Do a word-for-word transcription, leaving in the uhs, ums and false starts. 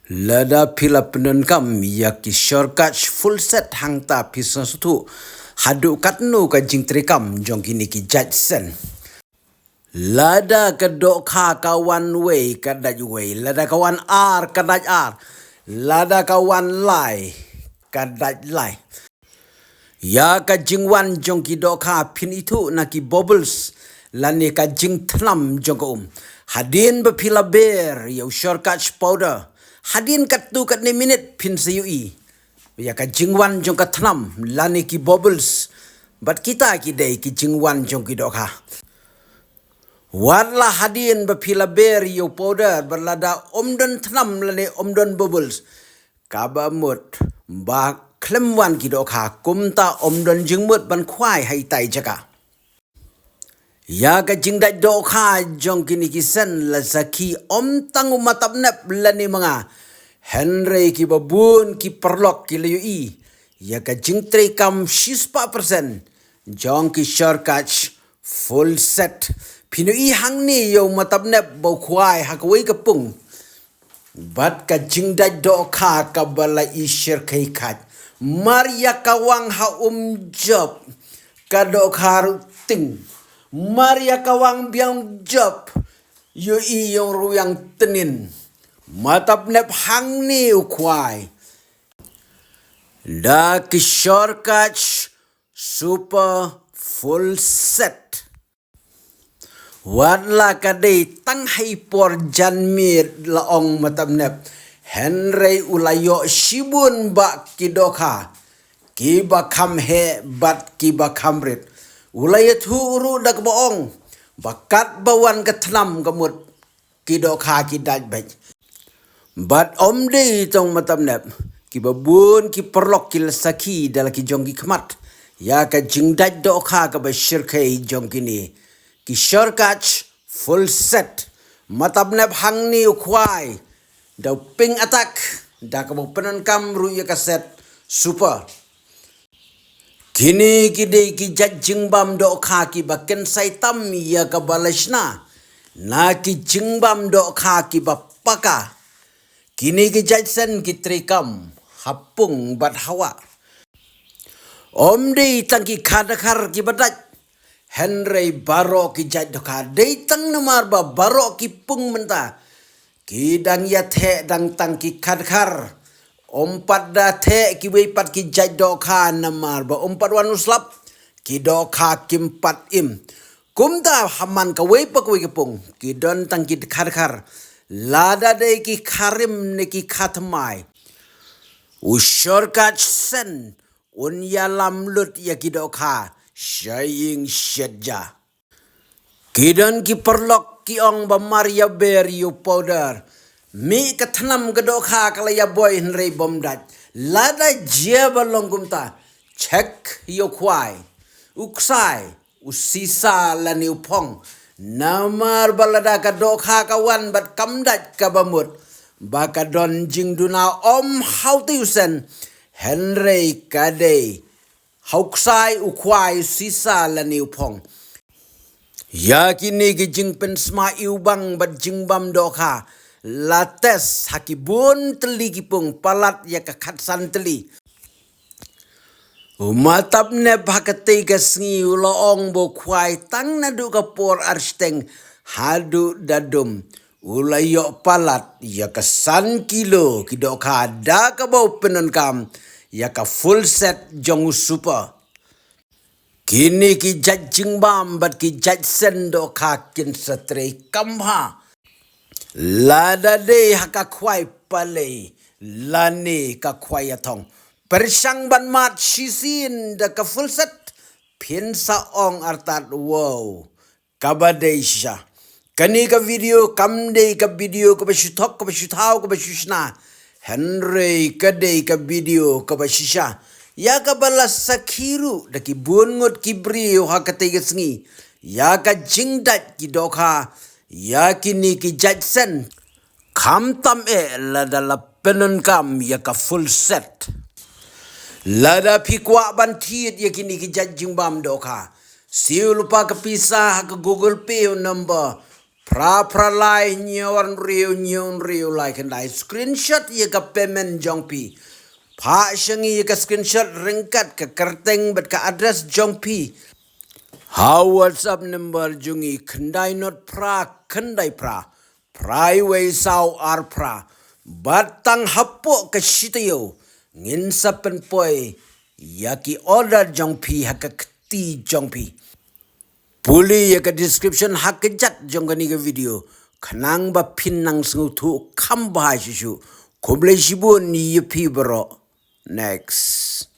Lada phi la pyndonkam ïa ki shortcut full set hangta phi sngewthuh haduh katno ka jingtrei kam jong kine ki jait sen. Lada ka dohkha ka wan wei ka dait wei, lada ka wan ar ka dait ar, lada ka wan lai ka dait lai. Ïa ka jingwan jong ki dohkha phin ithuh na ki bubbles lane ka jingthnam jong ka um. Hadien ba phi la ber ïa u shortcut powder, hadien katto katne minit phin sa ïohi ïa ka jingwan jong ka thnam lane ki bubbles. Bad kita ki dei ki jingwan jong ki dohkha. Wat la hadien ba phi la ber ïa u powder bad lada ym don thnam lane ym don bubbles, kaba mut ba khlem wan ki dohkha, kumta ym don jingmut ban khwai ha itai jaka. Ïa ka jingdait dohkha jong kine ki sen la sakhi ym tang u matap nep lane ma nga, hynrei kiba bun ki paralok ki la ïohi ïa ka jingtrei kam shispah percent jong ki shortcut full set. Phin ïohi hangne ïa u matap nep ba u khwai ha kawei ka pung. Bad ka jingdait dohkha kaba la i shyrkhei khat. Mar ïa ka wang ha um jop, ka dohkha ruh ting. Mar ïa ka wang biang jop, ïohi ïong ruh ïang tnin. Matap nep hangne u khwai da ki shortcut super full set. Wat la ka dei tang ha i por janmiet la ong matap nep, hynrei u la ïoh shibun bah ki dohkha kiba kham heh bad kiba kham rit. U la ïathuh ruh da kaba ong ba katba wan ka thnam ka mut ki dohkha ki dait beit. Bad ym dei tang matap nep, kiba bun ki paralok ki la sakhi da la ki jong ki khmat ïa ka jingdait dohkha kaba shyrkhei jong kine ki shortcut full set. Matap nep hangne u khwai da u pink attack, da kaba pyndonkam ruh ïa ka set super. Kine ki dei ki jait jingbam dohkha kiba kynsai tam ïa kaba la shna na ki jingbam dohkha kiba paka. Kine ki jait sen ki trei kam ha pung bad ha wah. Ym dei tang ki khadkhar kiba dait, hynrei baroh ki jait dohkha. Dei tang namar ba baroh ki pung mynta ki dang ïa theh dang tang ki khadkhar. Ym pat da theh kiwei pat ki jait dohkha namar ba ym pat wan u slap, ki dohkha kim pat im. Kumta ha man kawei pa kawei ka pung ki don tang ki khadkhar. Lada dei ki kharim ne ki khatmai, u shortcut sen un ïalam lut ïa ki dohkha sha ïing sha ja. Ki don ki paralok ki ong ba mar ïa ber ïa u powder, mih ka thnam ka dohkha ka la ïa boi hynrei bym dait. Lada jia ba long kumta, check ïa u khwai, u ksai, u sisa lane u phong. Namar ba lada ka dohkha ka wan bad kam dait kaba mut ba ka don jingduna ym ha utei u sen, hynrei ka dei ha u ksai, u khwai, u sisa lane u phong. Ïa kine ki jingpynsma iwbang bad jingbam dohkha la test ha ki bun tylli ki pung palat ïa ka khatsan tylli. U matap nep ha katei ka sngi u la ong ba u khwai tang naduh ka por arshiteng haduh da dum u la ïoh palat ïa ka san kilo ki dohkha da kaba u pyndonkam ïa ka full set jong u super. Kine ki jait jingbam bad ki jait sen dohkha kin sa trei kam bha. Lada dei ha ka khwai palei lane ka khwai ïathong, pyrshang ban mad shisien da ka full set, phin sa ong artat, wow, kaba dei shisha. Kane ka video kam dei ka video kaba shu thok, kaba shu thaw, kaba shu shna, hynrei ka dei ka video kaba shisha ïa kaba la sakhi ruh da ki bun ngut ki briew ha katei ka sngi ïa ka jingdait ki dohkha ïa kine ki jait sen. Khamtam eh lada la pyndonkam ïa ka full set. Lada phi kwah ban thied ïa kine ki jait jingbam dohkha, siew lypa ka pisa ha ka Google Pay number phra phra lai hynñiew ar hynriew hynñiew hynriew lai khyndai. Screenshot ïa ka payment jong phi. Phah sha ngi ïa ka screenshot ryngkat ka kyrteng bad ka address jong phi ha WhatsApp number jong ngi: khyndai not phra khyndai phra phra wei saw ar phra. Bad tang hapoh ka shi taïew ngin sa pynpoi ïa ki order jong phi ha ka kti jong phi. Pule ïa ka description ha ka jaka jong kane ka video khnang ba phin nang sngewthuh kham bha shisha. Khublei shibun ïa phi baroh. Next.